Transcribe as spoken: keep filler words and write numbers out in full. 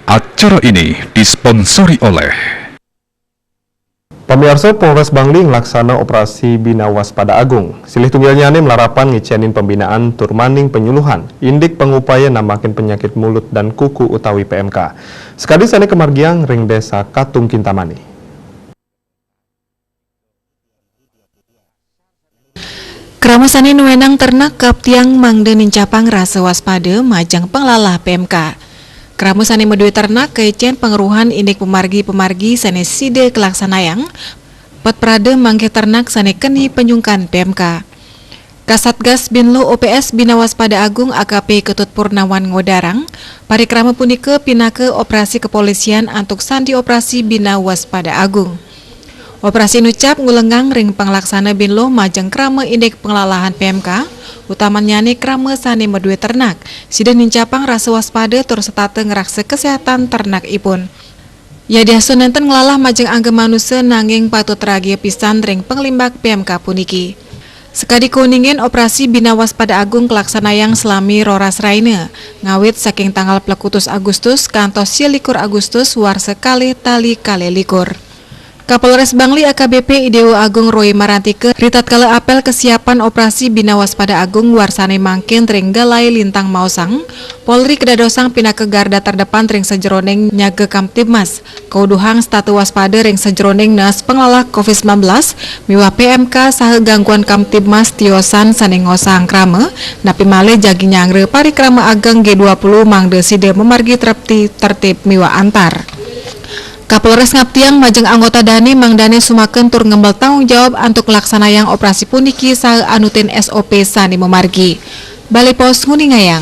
Acara ini disponsori oleh Pamiarsa, Polres Bangli nglaksana operasi Bina Waspada Agung. Silih tunggilnyane malarapan ngicénin pembinaan tur maning penyuluhan indik pangupaya nambakin penyakit mulut dan kuku utawi P M K. Sakadi sane kamargiang ring Desa Katung Kintamani. Krama sane nuenang ternak kaptiang mangda nincapang rasa waspada majeng panglalah P M K. Krama sane madue ternak kaicen pangruhan indik pamargi-pamargi sane sida kalaksanayang, pat prada mangke ternak sane keni panyungkan P M K. Kasatgas Binluh O P S Bina Waspada Agung A K P Ketut Purnawan ngodarang, parikrama punika pinaka operasi kepolisian antuk sandi operasi Bina Waspada Agung. Operasi nucap ngulengang ring panglaksana Binluh majeng krama indik panglalahan P M K, utamannyane krama sane madue ternak, sida nincapang rasa waspada tur setata ngraksa kesehatan ternakipun. Yadiastun nenten nglalah majeng angga manusa nanging patut ragia pisan ring panglimbak P M K puniki. Sakadi kuningen operasi Bina Waspada Agung kalaksanayang salami roras raina, ngawit saking tanggal plekutus Agustus kantos sialikur Agustus warsa kalih tali kalih likur. Kapolres Bangli A K B P I Dewa Agung Roy Marantika ritatkala apel kesiapan operasi Bina Waspada Agung warsane mangkin ring Galai Lintang maosang, Polri kadadosang pinaka garda terdepan ring sajeroning nyaga Kamtibmas, kauduhang setata waspada ring sajeroning naas panglalah covid sembilan belas miwah P M K saha gangguan Kamtibmas tiosan sane ngosang krama, napi malih jagi nyanggra parikrama ageng G dua puluh mangda sida mamargi trepti, tertib miwah antar. Kapolres ngaptiang majeng anggota dane mangdane sumaken tur ngembel tanggung jawab antuk nglaksanayang operasi puniki saha anutin S O P sane mamargi. Bali Post nguningayang,